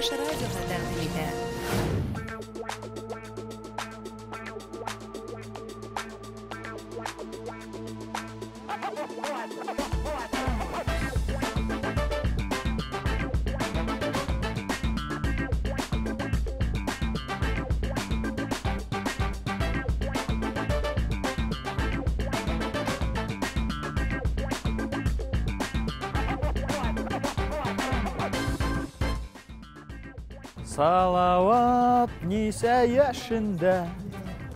Чуваш радиоһы тәҡдим итә. Салават нисә йәшендә,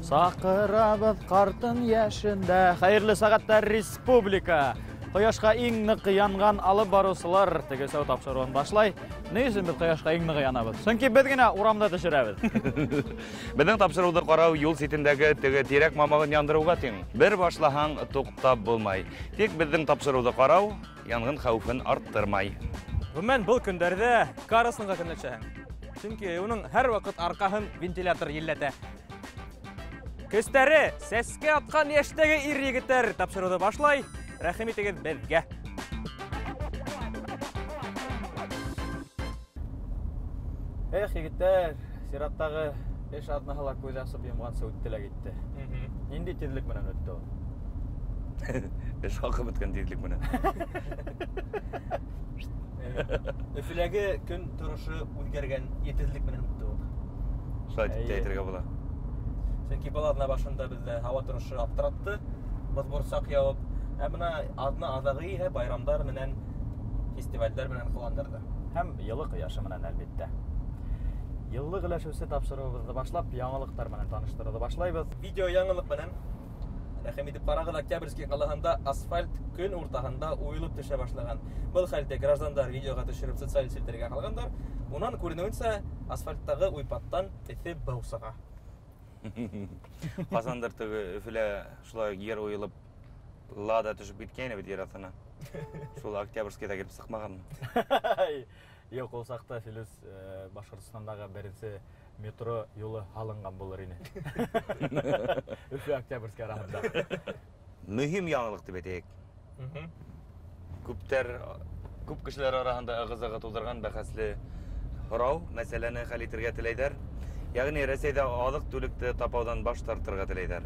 саҡырабыҙ ҡартын йәшендә. Хәйерле сәғәттәр, республика! Ҡояшҡа иң ныҡ янған алып барыусылар тегесәү тапшырыуын башлай. Ни өсөн беҙ ҡояшҡа иң ныҡ янабыҙ? Сөнки беҙ генә урамда төшөрәбеҙ. Беҙҙең тапшырыуҙы ҡарау юл ситендәге теге тирәк мамығын яндырыуға тиң. Бер башлаһаң, туҡтап булмай. Тик беҙҙең тапшырыуҙы ҡарау янғын хәүефен арттырмай. Ғөмүмән, был көндәрҙә Карлсонға көнләшәһең. Сөнки уның һәр ваҡыт арҡаһын вентилятор елләтә. Көстәре сәскә атҡан йәштәге ир-егеттәр тапшырыуҙы башлай. Рәхим итегеҙ беҙгә. Эх, егеттәр, сираттағы эш аҙнаһы ла күҙ асып йомғансы үтте лә китте. Ниндәй тиҙлек менән үтте ул? Эш хаҡы бөткән тиҙлек менән. Өфөләге көн торошо үҙгәргән етеҙлек менән үтте ул. Шулай тип тә әйтергә була. Сөнки был аҙна башында беҙҙе һауа торошо аптыратты, боҙ борсаҡ яуып, ә бына аҙна аҙағы иһә байрамдар менән, фестивалдәр менән ҡыуандырҙы. Һәм йылы ҡояшы менән, әлбиттә. Йыллыҡ өләшеүсе тапшырыуыбыҙҙы башлап, яңылыҡтар менән таныштырыуҙы башлайбыҙ. Видео яңылыҡ менән. Рәхим итеп ҡарағыҙ, Октябрьский ҡалаһында асфальт көн уртаһында уйылып төшә башлаған. Был хәлде граждандар видеоға төшөрөп социаль селтәргә һалғандар. Унан күренеүенсә, асфальттағы уйпаттан эҫе быу сыға. Ҡасандыр теге Өфөлә шулай ер уйылып, Лада төшөп киткәйне бит ер аҫтына. Шул Октябрьскийҙа килеп сыҡмағанмы? Юҡ, ул саҡта Филүс Башҡортостандағы беренсе метро юлы һалынған булыр ине. Өфө Октябрьский араһында. Мөһим яңылыҡ тип әйтәйек. Күп кешеләр араһында ығы-зығы тыуҙырған бәхәсле һорау, мәсьәләне хәл итергә теләйҙәр. Йәғни Рәсәйҙә аҙыҡ-түлекте тапауҙан баш тартырға теләйҙәр.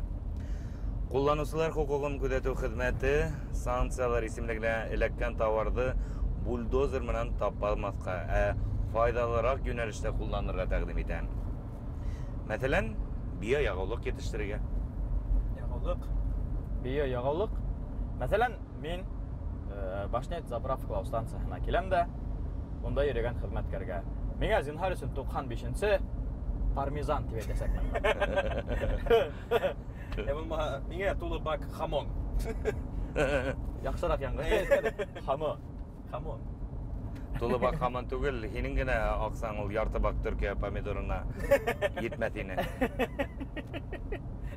Ҡулланыусылар хоҡуғын күҙәтеү хеҙмәте санкциялар исемлегенә эләккән тауарҙы бульдозер менән тапалмаҫҡа, ә файҙалыраҡ йүнәлештә ҡулланырға тәҡдим итә. Мәҫәлән, биояғыулыҡ етештерергә. Яғыулыҡ? Биояғыулыҡ? Мәҫәлән, мин Башнефть заправкалау станцияһына киләм дә, унда йөрөгән хеҙмәткәргә: миңә зинһар өсөн 95-нсе пармезан тип әйтәсәкмен. Ә булмаһа, миңә тулы бак хамон. Яҡшыраҡ яңғырай. Хамон. Хамон. Тулы бак хамон түгел, һинең генә аҡсаң ул ярты бак Төркиә помидорына етмәҫ ине.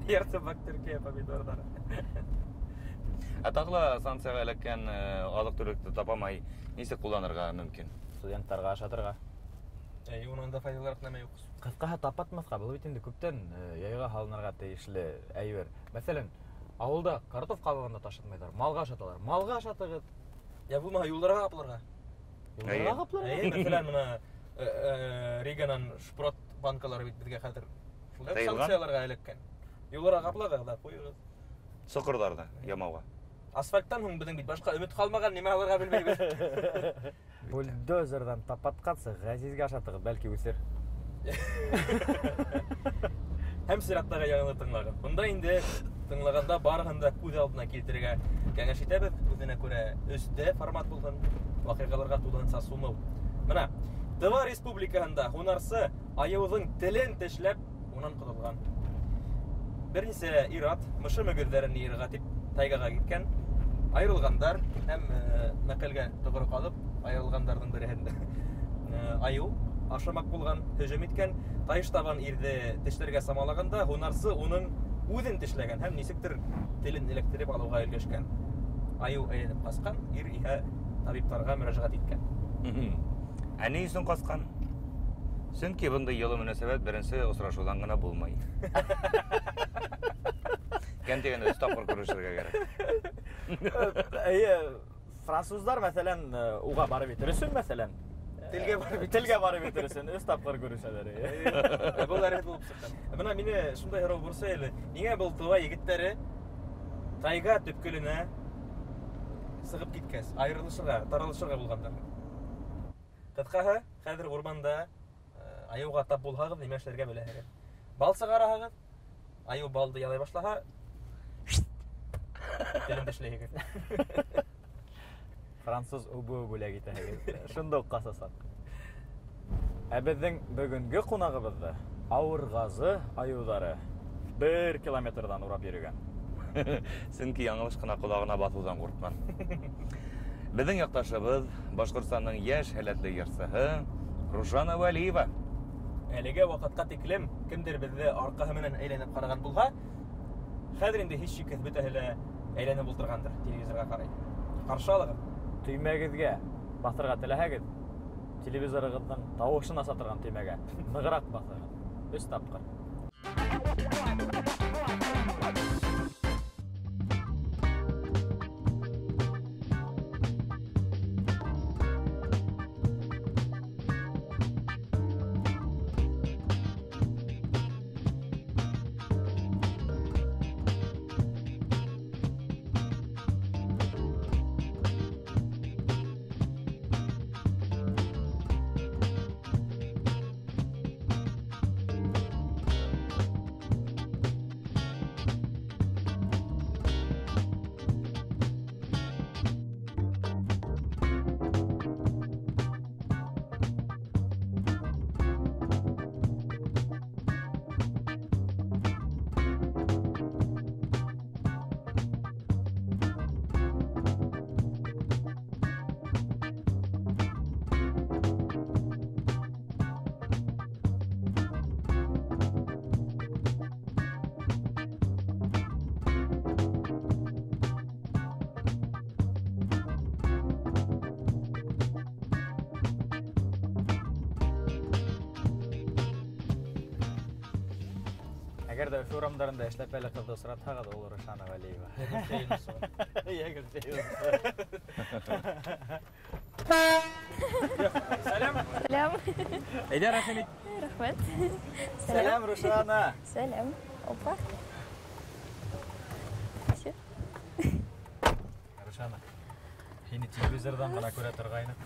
Ярты бак Төркиә помидорҙары. Ә тағы ла санкцияға эләккән аҙыҡ-түлекте тапамай нисек ҡулланырға мөмкин? Студенттарға ашатырға. Әй, унан да файҙалыраҡ нәмә юҡ. Ҡыҫҡаһы, тапатмаҫҡа, был бит инде күптән яйға һалынырға тейешле әйбер. Мәҫәлән, ауылда картоф ҡабығын да ташытмайҙар, малға ашаталар. Малға ашатығыҙ. Я булмаһа, юлдарға ҡапларға. Юлдарға ҡапларға? Әйе, мәҫәлән, бына Риганан шпрот банкалары бит беҙгә хәҙер шулай Тыйылған? санкцияларға эләккән. Юлдарға ҡаплағыҙ ҙа ҡуйығыҙ. Соҡорҙарҙа ямауға. Асфальттан һуң беҙҙең бит башҡа өмөт ҡалмаған, нимә алырға белмәйбеҙ. Бульдозерҙан тапатҡансы Ғәзизгә ашатығыҙ, бәлки үҫер. Һәм сираттағы яңылыҡ тыңлағыҙ. Бында инде тыңлағанда барыһын да күҙ алдына килтерергә кәңәш итәбеҙ. Үҙенә күрә 3D формат булһын, ваҡиғаларға тулыһынса сумыу. Бына Тыва Республикаһында һунарсы айыуҙың телен тешләп унан ҡотолған. Бер нисә ир-ат мышы мөгөҙҙәрен йыйырға тип тайгаға киткән. Айырылғандар һәм мәҡәлгә тоғро ҡалып, айырылғандарҙың береһен айыу ашамаҡ булған, һөжүм иткән. Тайыш табан ирҙе тешләргә самалағанда һунарсы уның үҙен тешләгән һәм нисектер телен эләктереп алыуға өлгәшкән. Айыу әйләнеп ҡасҡан, ир иһә табиптарға мөрәжәғәт иткән. Ә ни өсөн ҡасҡан? Сөнки бындай йылы мөнәсәбәт беренсе осрашыуҙан ғына булмай. Кем тигәндә өс тапҡыр күрешергә кәрәк. Эйе, француздар, мәҫәлән, уға барып етер өсөн, мәҫәлән, Телгә барып Телгә барып етер өсөн 3 тапҡыр күрешәләр. Был әрһеҙ булып сыҡҡан. Бына мине шундай һорау борсой әле. Ниңә был Тыва егеттәре тайга төпкөлөнә сығып киткәс, айырылышырға, таралышырға булғандар? Ҡыҫҡаһы, хәҙер урманда айыуға тап булһағыҙ, нимә эшләргә беләһегеҙ. Бал сығараһығыҙ, айыу балды ялай башлаһа, телен тешләйһегеҙ. Француз үбеүе бүләк итәһегеҙ. Шунда уҡ ҡасасаҡ. Ә беҙҙең бөгөнгө ҡунағыбыҙҙы Ауырғазы айыуҙары 1 километрҙан урап йөрөгән. Сөнки яңылыш ҡына ҡолағына баҫыуҙан ҡурҡман. Беҙҙең яҡташыбыҙ, Башҡортостандың йәш һәләтле йырсыһы Рушана Вәлиева. Әлегә ваҡытҡа тиклем кемдер беҙҙе арҡаһы менән әйләнеп ҡараған булһа, хәҙер инде һис шикһеҙ бөтәһе лә әйләнеп ултырғандыр телевизорға ҡарай. Ҡаршы алығыҙ. Төймәгеҙгә баҫырға теләһәгеҙ, телевизорығыҙҙың тауышын аса торған төймәгә нығыраҡ баҫығыҙ. 3 тапҡыр. Әгәр ҙә Өфө урамдарында эшләпәле ҡыҙҙы осратһағыҙ, ул Рушана Вәлиева. Сәләм. Сәләм. Әйҙә, рәхим ит. Рәхмәт. Сәләм, Рушана. Сәләм. Опа. Рушана, һине телевизорҙан ғына күрә торғайныҡ.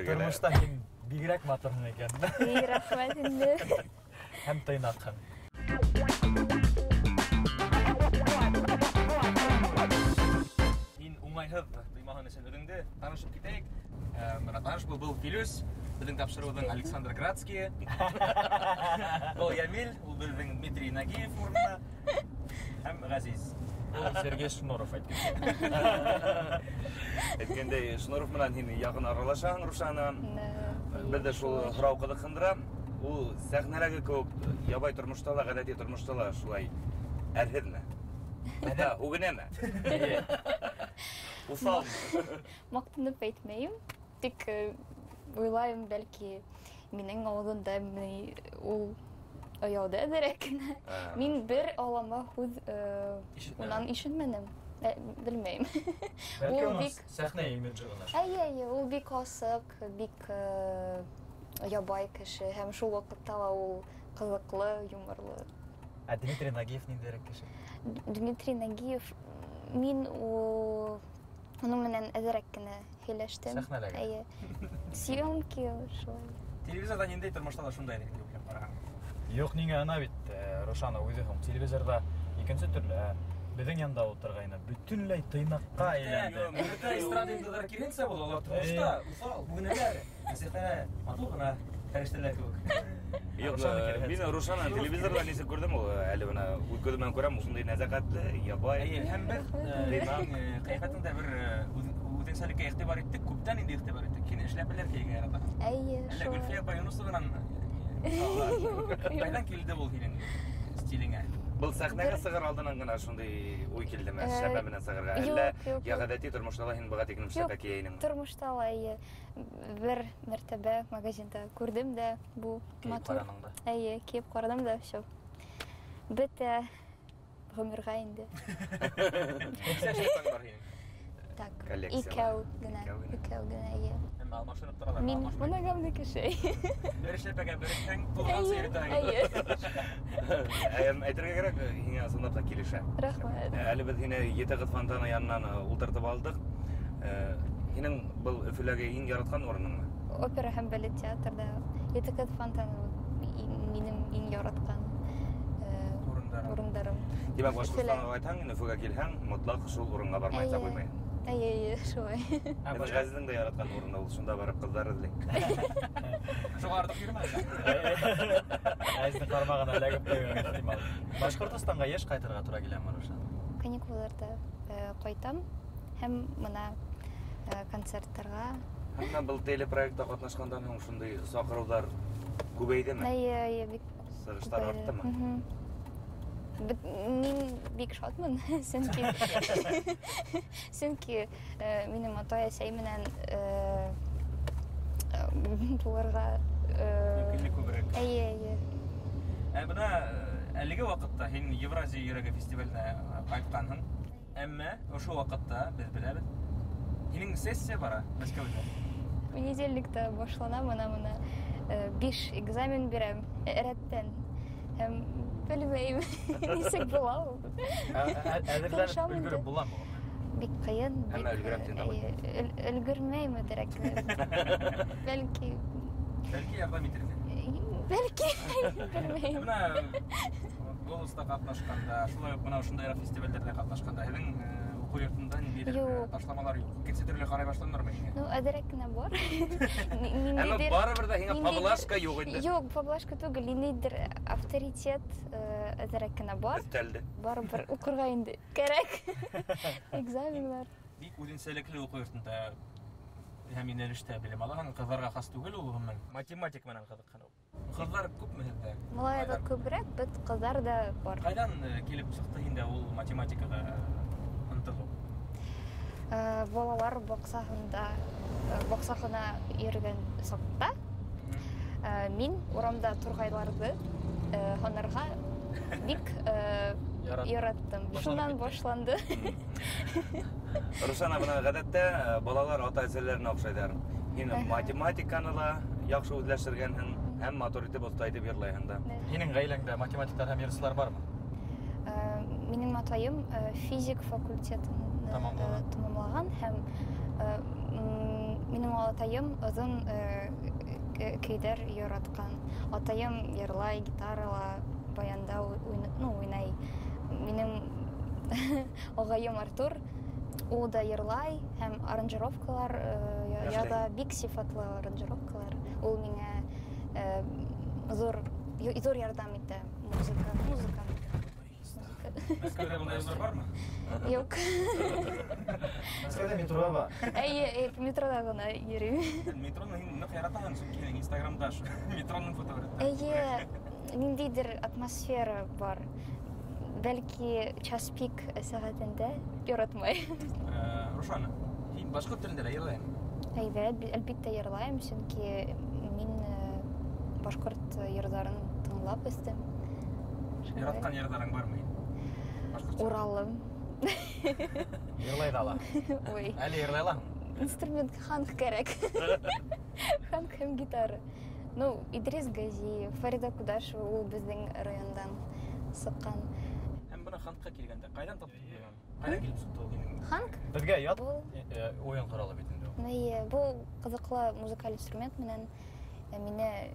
Тормошта һин бигерәк матурһың икән. Рәхмәт инде. Һәм тыйнаҡһың. Һин уңайһыҙ тоймаһын өсөн үҙеңде танышып китәйек. Бына таныш был, был Филүс, беҙҙең тапшырыуҙың Александр Градский. Был Ямил, ул беҙҙең Дмитрий Нагиев урынына. Һәм Ғәзиз. Ул Сергей Шнуров әйткән. Әйткәндәй, Шнуров менән һин яҡын аралашаһың, Рушана. Беҙҙе шул һорау ҡыҙыҡһындыра. Ул сәхнәләге кеүек ябай тормошта ла, ғәҙәти тормошта ла шулай әрһеҙме? Хатта һүгенәме? Уҫалмы? Маҡтанып әйтмәйем, тик уйлайым, бәлки минең ауыҙымда ул оялды әҙерәк кенә. Мин бер алама һүҙ унан ишетмәнем. Белмәйем. Бәлки уның сәхнә имиджы ғына. Әйе, әйе, ул бик асыҡ, бик ябай кеше, һәм шул ваҡытта ла ул ҡыҙыҡлы, юморлы. Ә Дмитрий Нагиев ниндәйерәк кеше? Дмитрий Нагиев, мин уның менән әҙерәк кенә һөйләштем. Сәхнәләге? Әйе. Съемки шулай. Телевизорҙа ниндәй, тормошта ла шундай тип уйлап ҡараһаң? Юҡ, ниңә ана бит, Рушана үҙе һуң телевизорҙа икенсе төрлө, ә беҙҙең янда ултырғайны бөтөнләй тыйнаҡҡа әйләнде. Бөтә эстрада йондоҙҙары киреһенсә була, улар тормошта уҫал, һүгенәләр. Сәхнәлә матур ғына фәрештәләр кеүек. Юҡ, мин Рушана телевизорҙа нисек күрҙем, ул әле бына үҙ күҙем менән күрәм, шундай нәзәкәтле, ябай. Әйе, һәм беҙ ҡиәфәтеңдә бер үҙенсәлеккә иғтибар иттек, күптән инде иғтибар иттек. Һин эшләпәләр кейергә яратаһың. Әйе, Әллә шул. Гөлфиә апай Юнусованан ҡайҙан килде ул һинең стилеңә? Был сәхнәгә сығыр алдынан ғына шундай уй килдеме, эшләпә менән сығырға? Юҡ, Әллә юҡ, юҡ. я ғәҙәти тормошта ла һин быға тиклем эшләпә Юҡ, кейә инеңме? Тормошта ла, эйе. Бер мәртәбә магазинда күрҙем дә, бу Кейеп матур. ҡараның да. Эйе, кейеп ҡараным да, всё. Бөтә ғүмергә инде. Нисә эшләпәң бар һинең? Так, Коллекция икәү бар. генә, Икәү генә. икәү генә, эйе. Һәм Алмашынып торалар. Мин моногамный кеше. Бер эшләпәгә берекһәң, тулғансы йөрөтәһең. Әйе. Әйтергә кәрәк, һиңә ысынлап та килешә. Рәхмәт. Әле беҙ һине Ете ҡыҙ фонтаны янынан ултыртып алдыҡ. Һинең был Өфөләге иң яратҡан урыныңмы? Опера һәм балет театрҙа Ете ҡыҙ фонтаны минең иң яратҡан урындарым. Тимәк, Башҡортостанға ҡайтһаң, Өфөгә килһәң, мотлаҡ шул урынға бармайынса ҡуймайһың. Әйе, әйе, шулай. Беҙ Ғәзиздең дә яратҡан урыны ул, шунда барып ҡыҙҙар эҙләй. Шуға артыҡ йөрөмә. Ғәзиздең ҡармағына эләгеп ҡуйыуың ихтимал. Башҡортостанға йыш ҡайтырға тура киләме, Рушан? Каникулдарҙа ҡайтам һәм бына концерттарға. Һәм был телепроектта ҡатнашҡандан һуң шундай саҡырыуҙар күбәйҙеме? Әйе, әйе, бик Сығыштар күбәйҙе. арттымы? Мин бик шатмын, сөнки минең атай-әсәй менән булырға мөмкинлек күберәк. Әйе, әйе. Бына әлеге ваҡытта һин Евразия йөрәге фестиваленә ҡайтҡанһың. Әммә ошо ваҡытта беҙ беләбеҙ, һинең сессия бара Мәскәүҙә. Понедельникта башлана, бына 5 экзамен бирәм рәттән. Һәм белмәйем, нисек була ул. Әҙерләнеп өлгөрөп буламы ул? Бик ҡыйын, Әммә бик, өлгөрәм тип әйе, өлгөрмәйем әҙерәк. Бәлки. Бәлки ярҙам итерҙәр. Бәлки, белмәйем. Бына Голоста ҡатнашҡанда, шулай уҡ бына ошондайыраҡ фестивалдәрҙә ҡатнашҡанда һеҙҙең уҡыу йортонда ниндәйҙер ташламалар юҡ. Икенсе төрлө ҡарай башланылармы һиңә? Ну, әҙерәк кенә бар. Әммә барыбер ҙә һиңә поблажка юҡ инде. Юҡ, поблажка түгел, ниндәйҙер авторитет әҙерәк кенә бар. Өҫтәлде. Барыбер уҡырға инде кәрәк. Экзаменлар. Бик үҙенсәлекле уҡыу йортонда һәм йүнәлештә белем алаһың, ҡыҙҙарға хас түгел ул ғөмүмән. Математик менән ҡыҙыҡһыныу. Ҡыҙҙар күпме һеҙҙә? Малайҙар күберәк, бит ҡыҙҙар ҙа бар. Ҡайҙан килеп сыҡты һиндә ул математикаға ынтылыу? Балалар баҡсаһына йөрөгән саҡта, мин урамда турғайларҙы һанарға бик яраттым. Шунан башланды. Рушана, бына ғәҙәттә балалар ата-әсәләренә оҡшайҙар. Һин математиканы ла яҡшы үҙләштергәнһең һәм матур итеп, оҫта итеп йырлайһың да. Һинең ғаиләңдә математиктар һәм йырсылар бармы? Минең атайым физик факультетын тамамлаған һәм минең атайым оҙон көйҙәр яратҡан. Атайым йырлай, гитарала, баянда уйнай. Минең ағайым Артур, ул да йырлай һәм аранжировкалар яҙа, бик сифатлы аранжировкалар. Ул миңә ҙур ярҙам итә. Музыка, музыка. Мәскәүҙә бындай йырҙар бармы? Юҡ. Мәскәүҙә метро бар. Эйе, эйе, метрода ғына йөрөйөм. Метроны һин ныҡ яратаһың, сөнки һинең Инстаграмда шу метроның фотоһүрәттәре. Эйе, ниндәйҙер атмосфера бар. Бәлки час пик сәғәтендә яратмай. Рушана, һин башҡорт телендә лә йырлайһың? Әйбәт, әлбиттә йырлайым, сөнки мин башҡорт йырҙарын тыңлап үҫтем. Яратҡан йырҙарың бармы? Башҡортса? Уралым. Йырлай ҙа ала. Ой. Әле йырлай алаһың? Инструмент ханг кәрәк. Ханг һәм гитара. Ну, Идрис Газиев, Фарида Кудашева, ул беҙҙең райондан сыҡҡан. Һәм бына хангка килгәндә, ҡайҙан таптың? Ҡайҙан килеп сыҡты ул һинең? Ханг? Беҙгә ят Был уйын ҡоралы бит инде ул. Эйе, был ҡыҙыҡлы музыкаль инструмент менән мине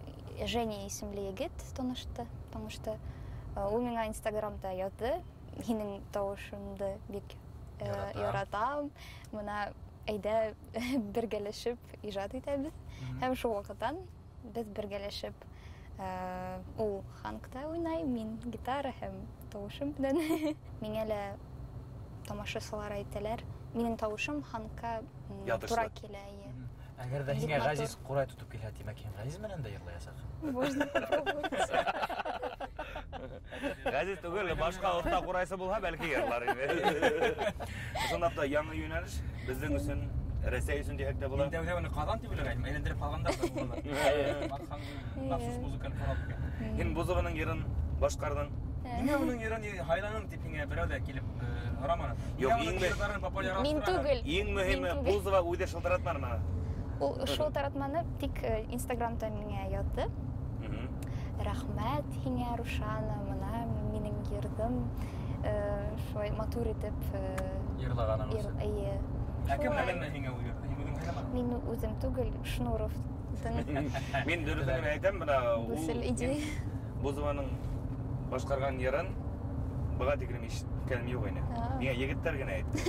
Женя исемле егет танышты. Ул миңа Инстаграмда яҙҙы. Һинең тауышыңды бик яратам. Бына әйҙә бергәләшеп ижад итәбеҙ. Һәм шул ваҡыттан беҙ бергәләшеп, ул хангта уйнай, мин гитара һәм тауышым менән. Миңә лә тамашасылар әйтәләр, минең тауышым хангка Ятышлы. тура килә, эйе. Әгәр ҙә Бик һиңә матур. Ғәзиз ҡурай тотоп килһә, тимәк, һин Ғәзиз менән дә йырлаясаҡһың. Можно попробовать. Ғәзиз түгел, башҡа оҫта ҡурайсы булһа, бәлки йырлар ине. Ысынлап та яңы йүнәлеш беҙҙең өсөн, Рәсәй өсөн тиһәк тә була. Мин тәүҙә уны Ҡаҙан тип уйлағайным, әйләндереп ҡалғандар ҙа булалар. Баҡһаң, махсус музыкаль ҡорал икән. Һин Бузованың йырын башҡарҙың. Ниңә уның йырын һайланың тип һиңә берәү ҙә килеп һораманы? Юҡ, Ниңә уның йырҙарын популярлаштыраһың? Мин түгел. Иң мөһиме, Мин түгел. Бузова үҙе шылтыратманымы? Ул шылтыратманы, тик Инстаграмда миңә яҙҙы. Рәхмәт һиңә, Рушана, бына минең йырҙым шулай матур итеп йырлағаның өсөн. Эйе. Ә кем менән һиңә ул йырҙы? Һин үҙең һайламаның? Мин үҙем түгел, Шнуровтың. Мин дөрөҫөн генә әйтәм, бына ул Бузованың башҡарған йырын быға тиклем ишеткәнем юҡ ине. Миңә егеттәр генә әйтте.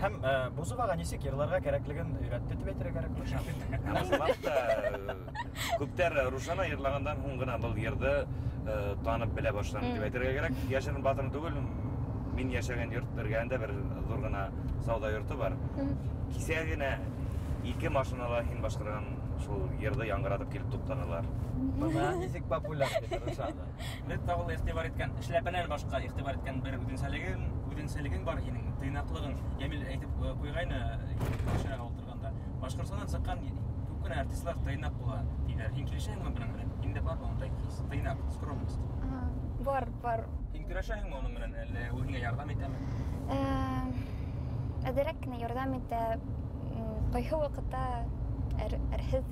Һәм Бузоваға нисек йырларға кәрәклеген өйрәтте тип әйтергә кәрәк. Һәм ысынлап та күптәр Рушана йырлағандан һуң ғына был йырҙы танып белә башланы тип әйтергә кәрәк. Йәшерен батырын түгел, мин йәшәгән йорт эргәһендә бер ҙур ғына сауҙа йорто бар. Кисә генә ике машинала һин башҡарған шул йырҙы яңғыратып килеп туҡтанылар. Бына нисек популяр бит Рушана. Беҙ тағы ла иғтибар иткән, эшләпәнән башҡа иғтибар иткән бер үҙенсәлегең бар һинең, тыйнаҡлығың. Йәмил әйтеп ҡуйғайны, машинаға ултырғанда. Башҡортостандан сыҡҡан күп кенә артистлар тыйнаҡ була тиҙәр. Һин килешәһеңме бының менән? Һиндә бармы ундай хис? Тыйнаҡ, скромность. Бар, бар. Һин көрәшәһеңме уның менән, әллә ул һиңә ярҙам итәме? Әҙерәк кенә ярҙам итә. Ҡайһы ваҡытта әрһеҙ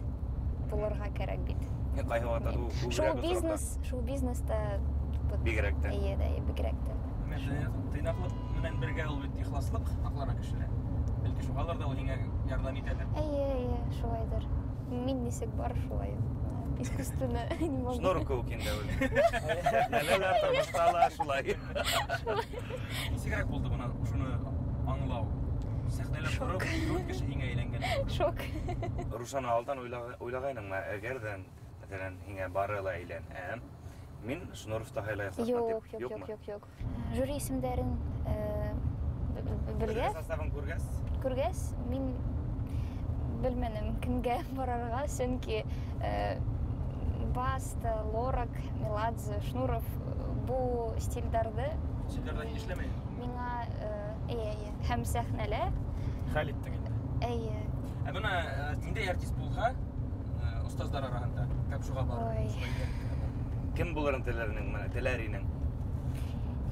булырға кәрәк бит. Ҡайһы ваҡытта ул күберәк осраҡта. Шул бизнеста Бигерәк тә. Эйе, дә, бигерәк тә. Тыйнаҡлыҡ менән бергә ул бит ихласлыҡ һаҡлана кешелә. Бәлки шуғалыр ҙа ул һиңә ярҙам итәлер. Эйе, эйе, шулайҙыр. Мин нисек бар, шулай. Искусственно не могу. Шнур кеүек инде ул. Сәхнәлә лә, тормошта ла шулай. Нисегерәк булды бына шуны аңлау? Сәхнәлә тороп, дүрт кеше һиңә әйләнгән. Шок. Рушана, алдан уйлағайныңмы? Әгәр ҙә, мәҫәлән, һиңә бары ла әйләнһәм, мин Шнуровты һайлаясаҡмын тип. Юҡ, юҡ, Юҡмы? юҡ, юҡ. Жюри исемдәрен белгәс, Жюри составын күргәс? Күргәс, мин белмәнем кемгә барырға, сөнки Баста, Лорак, Меладзе, Шнуров бу стильдәрҙе Стильдәрҙә һин эшләмәй? Миңа, эйе, эйе, һәм сәхнәлә. Хәл иттең инде. Эйе. Ә бына ниндәй артист булһа, остаздар араһында тап шуға барып, Ой. шуға өйрәнергә бар. Кем булырын теләр инең, менә, теләр инең?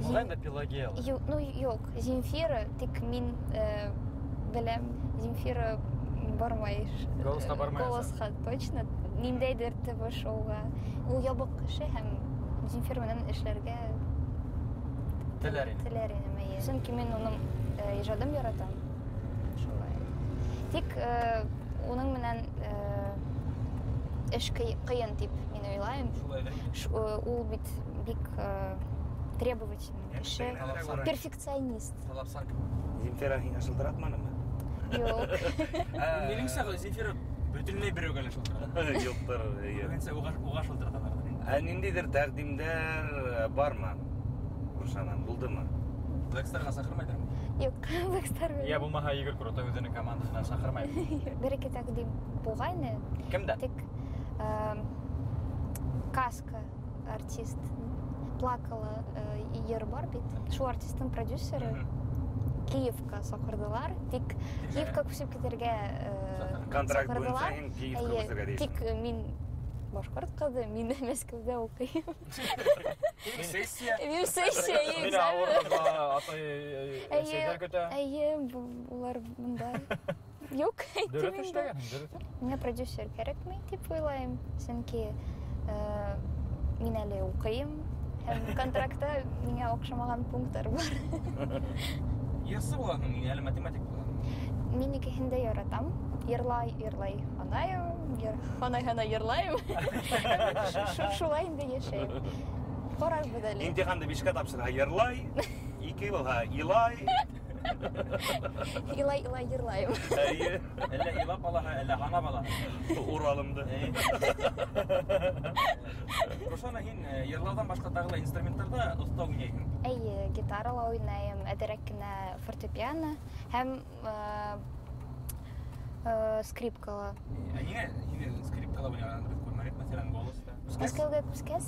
Булған да Пелагея. Ну, юҡ, Земфира, тик мин беләм, Земфира бармай. Голосҡа бармай. Голосҡа точно. Ниндәйҙер ТВ-шоуға. Ул ябыҡ кеше һәм Земфира менән эшләргә Теләр инең. Теләр инем, эйе. Сөнки мин уның ижадын яратам. Шулай. Тик уның менән эш ҡыйын тип мин уйлайым. Шулай да. Ул бит бик требовательный кеше. Талапсан. Перфекционист. Талапсан. Земфира һиңә шылтыратманымы? Юҡ. Минеңсә, Земфира бөтөнләй берәүгә лә шылтырата. Юҡтыр, эйе. Минеңсә, уға шылтыраталарҙыр инде. Ә ниндәйҙер тәҡдимдәр бармы? Рушана, булдымы? Black Starға саҡырмайҙармы? Юҡ, Black Star Йә булмаһа Игорь Крутой үҙенең командаһынан саҡырмай. Бер ике тәҡдим булғайны. Кемдән? Тик Каска артист плакала йыр бар бит. Шул артисттың продюсеры Киевка саҡырҙылар. Тик Киевка күсеп китергә Контракт буйынса саҡырҙылар. һин Киевка Эйе, күсергә тейешһең. Тик мин башҡорт ҡыҙы, мин Мәскәүҙә уҡыйым. Сессия. Минең сессия, Мине экзамен. ауыр ҡыҙға атай, әсәйҙәр көтә. Эйе, улар бында. Юҡ, әйттем Дөрөҫ инде. эшләгәнһең, дөрөҫ. Миңә продюсер кәрәкмәй тип уйлайым, сөнки мин әле уҡыйым һәм контрактта миңә оҡшамаған пункттар бар. Йырсы булаһың, мин әле математик булаһың. Мин икеһен дә яратам. Йырлай, йырлай, һанайым, һанай, һанай, йырлайым. Шулай инде йәшәйем. Ҡарарбыҙ әле. Имтиханды бишкә тапшырһа йырлай, ике булһа илай. Илай, илай, йырлайым. Эйе. Әллә илап алаһы, әллә һанап алаһы. Уралымды. Рушана, һин йырлауҙан башҡа тағы ла инструменттарҙа оҫта уйнайһың. Эйе, гитарала уйнайым, әҙерәк кенә фортепиано һәм скрипкала. Ә ниңә һине скрипкала уйнағанды беҙ күрмәнек, мәҫәлән, Голоста? Мәскәүгә күскәс,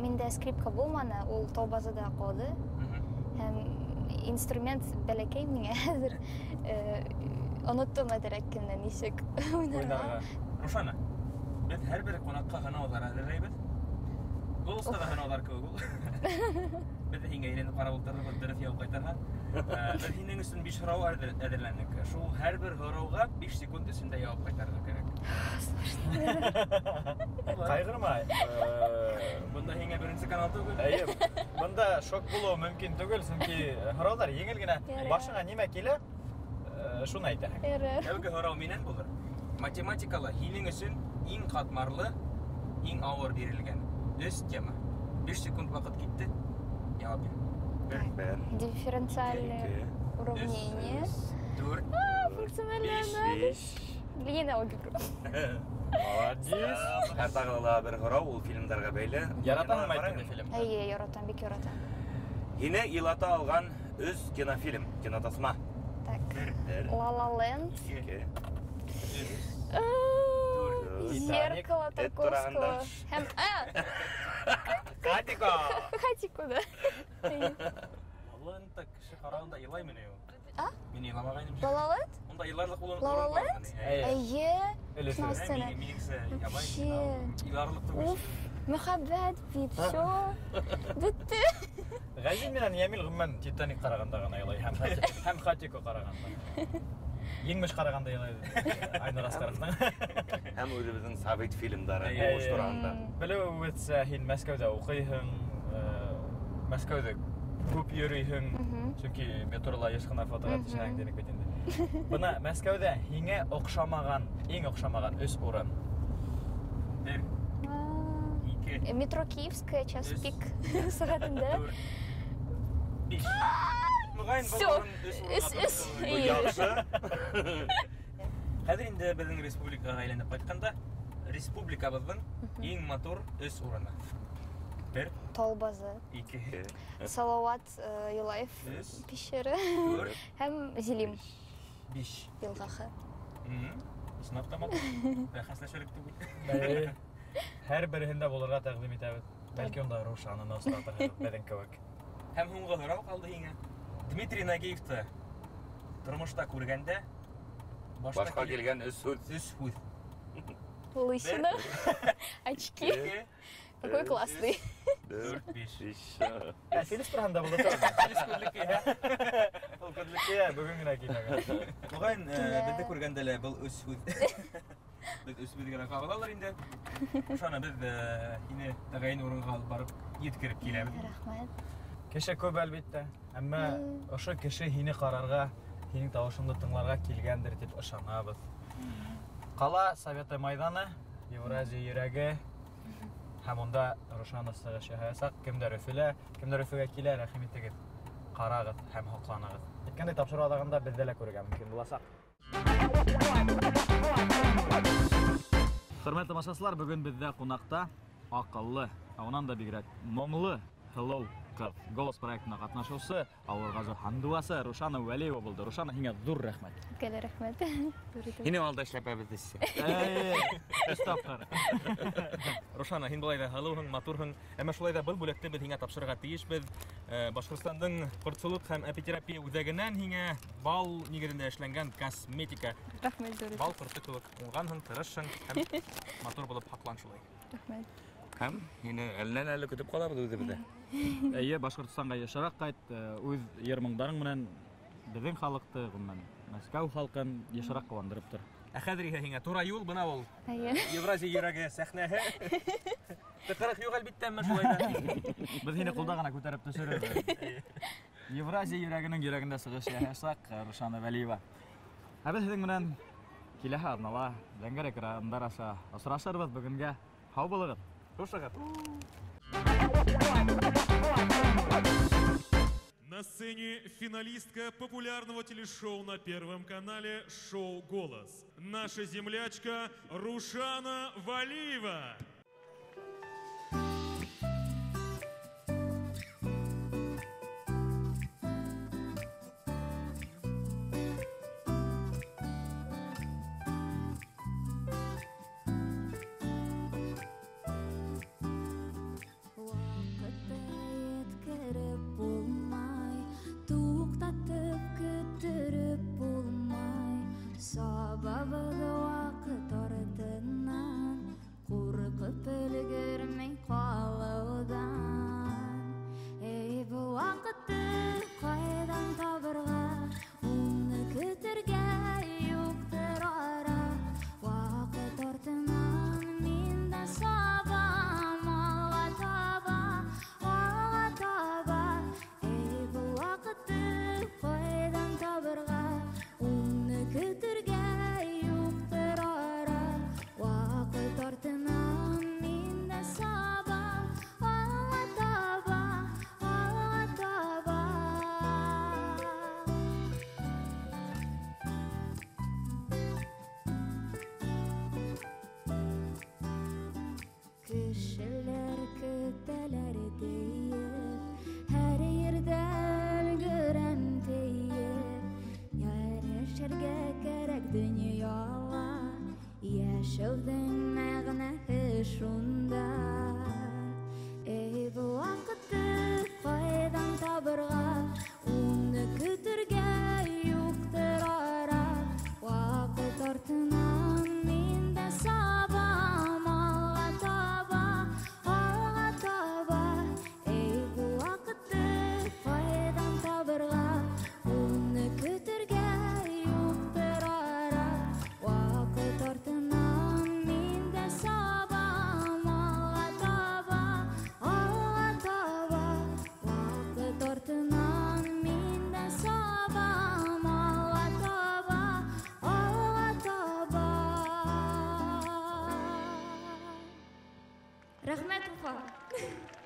миндә скрипка булманы, ул Таубазыда ҡалды. Һәм инструмент бәләкәй миңә хәҙер, оноттом әҙерәк кенә нисек уйнарға. Уйнарға. Рушана, беҙ һәр бер ҡунаҡҡа һынауҙар әҙерләйбеҙ. Голоста ла һынауҙар кеүек ул. Беҙ һиңә әйләнеп ҡарап ултырырбыҙ, дөрөҫ яуап ҡайтарһаң. Беҙ һинең өсөн 5 һорау әҙерләнек. Шул һәр бер һорауға 5 секунд эсендә яуап ҡайтарырға кәрәк. Ҡайғырма. Бында һиңә беренсе канал түгел. Эйе, бында шок булыуы мөмкин түгел, сөнки һорауҙар еңел генә. Башыңа нимә килә, шуны әйтәһең. Тәүге һорау минән булыр. Математикала һинең өсөн иң ҡатмарлы, иң ауыр бирелгән 3 тема. 5 секунд ваҡыт китте. Яуап бир. 1, Дифференциальное уравнение. 4, Функциональный анализ. Линейная алгебра. Молодец. Һәр тағы ла бер һорау, ул фильмдарға бәйле. Яратаһыңмы әйткәндә фильмды? Эйе, яратам, бик яратам. Һине илата алған 3 кинофильм, кинотасма. Так. 1, Ла Ла Ленд. 2, Зеркало Эт тураһында. Тарковского. Һәм, Хатико. Хатико, да. Ла Ла Лендта кеше ҡарағанда илаймы ни ул? А? Мин иламағайным. Ла Ла Ленд? Унда иларлыҡ булған Ла Ла урын бар Ленд? мени? Эйе. Эйе. Өлөшө. Шунау сцена. Минеңсә, ябай Вообще. финал. Иларлыҡ түгел. Уф, мөхәббәт бит, всё. Бөттө. Ғәзиз менән Йәмил ғөмүмән Титаник ҡарағанда ғына илай, һәм Хатико ҡарағанда. Еңмеш ҡарағанда илай Айнур Асҡаровтың. Һәм үҙебеҙҙең совет фильмдары Эйе. һуғыш тураһында. Белеүебеҙсә, һин Мәскәүҙә уҡыйһың, Мәскәүҙә күп йөрөйһөң, сөнки метрола йыш ҡына фотоға төшәһең тинек бит инде. Бына Мәскәүҙә һиңә оҡшамаған, иң оҡшамаған 3 урын. 1, 2, Метро Киевская, час Өс. пик сәғәтендә. 4, 5. Мөғәйен, был Всё. урын өс урынға Өс, өс. тура Эйе. Яҡшы. Хәҙер инде беҙҙең республикаға әйләнеп ҡайтҡанда, республикабыҙҙың иң матур 3 урыны. 1, Толбазы. 2, Салават Юлаев Өс. пещеры. 4, Һәм Зилим 5. йылғаһы. Ысынлап та матур. Бәхәсләшерлек түгел. Эйе. Һәр береһендә булырға тәҡдим итәбеҙ. Бәлки унда Рушананы осратырһығыҙ беҙҙең кеүек. Һәм һуңғы һорау ҡалды һиңә. Дмитрий Нагиевты тормошта күргәндә Башҡа килгән 3 һүҙ. 3 һүҙ. Лысина. Очки. Ике, Какой классный. 4, 5. 5. Ә, Филис тураһында булды түгелме? Филис күҙлеккә. Ул күҙлеккә бөгөн генә килгән. Мөғәйен, Килә. беҙҙе күргәндә лә был 3 һүҙ. Беҙ өс һүҙ генә ҡағылалар инде. Ошоно беҙ һине тәғәйен урынға алып барып еткереп киләбеҙ. Рәхмәт. Кеше күп әлбиттә, әммә ошо кеше һине ҡарарға, һинең тауышыңды тыңларға килгәндер тип ышанабыҙ. Ҡала Советы майҙаны, Евразия йөрәге. Һәм унда Рушана сығыш яһаясаҡ. Кемдәр Өфөлә, кемдәр Өфөгә килә, рәхим итегеҙ, ҡарағыҙ һәм һоҡланығыҙ. Әйткәндәй, тапшырыу аҙағында беҙҙе лә күрергә мөмкин буласаҡ. Хөрмәтле тамашасылар, бөгөн беҙҙә ҡунаҡта аҡыллы, ә унан да бигерәк моңло һылыу ҡыҙ, Голос проектына ҡатнашыусы, Ауылғазы һандуғасы Рушана Вәлиева булды. Рушана, һиңә ҙур рәхмәт. Һеҙгә лә рәхмәт. Ҙур итеп. Һине алда эшләпәбеҙ тисе. Эй, өс тапҡыр. Рушана, һин былай ҙа һылыуһың, матурһың, әммә шулай ҙа был бүләкте беҙ һиңә тапшырырға тейешбеҙ. Башҡортостандың ҡортсолоҡ һәм апитерапия үҙәгенән һиңә бал нигеҙендә эшләнгән косметика. Рәхмәт, ҙур итеп. Бал ҡорто кеүек уңғанһың, тырышһың һәм матур булып һаҡлан шулай. Рәхмәт. Һәм һине әленән әле көтөп ҡалабыҙ үҙебеҙҙә. Эйе, Башҡортостанға йышыраҡ ҡайт, үҙ йыр-моңдарың менән беҙҙең халыҡты, ғөмүмән, Мәскәү халҡын йышыраҡ ҡыуандырып тор. Ә хәҙер иһә һиңә тура юл, бына ул. Эйе. Евразия йөрәге сәхнәһе. Тыҡырыҡ юҡ әлбиттә, әммә шулай ҙа. Беҙ һине ҡулда ғына күтәреп төшөрөрбөҙ. Евразия йөрәгенең йөрәгендә сығыш яһаясаҡ Рушана Вәлиева. Ә беҙ һеҙҙең менән киләһе аҙнала зәңгәр экрандар аша осрашырбыҙ. Бөгөнгә һау булығыҙ. Хушығыҙ. На сцене финалистка популярного телешоу на Первом канале «Шоу Голос». Наша землячка Рушана Валиева. Сабабыҙ ваҡыт артынан, ҡурҡып Йәшәүҙең мәғәнәһе шунда. Эй, был ваҡытты ҡайҙан табырға? Уны көтөргә юҡтыр ара. Ваҡыт артынан мин дә сабам, алға таба, алға таба. Эй, был ваҡытты ҡайҙан табырға? Уны көтөргә юҡтыр ара. Ваҡыт артынан мин дә сабам, алға таба, алға таба. Ваҡыт артынан мин дә сабам, алға таба, алға таба. Рәхмәт, Уфа.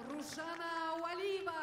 Рушана Валиева.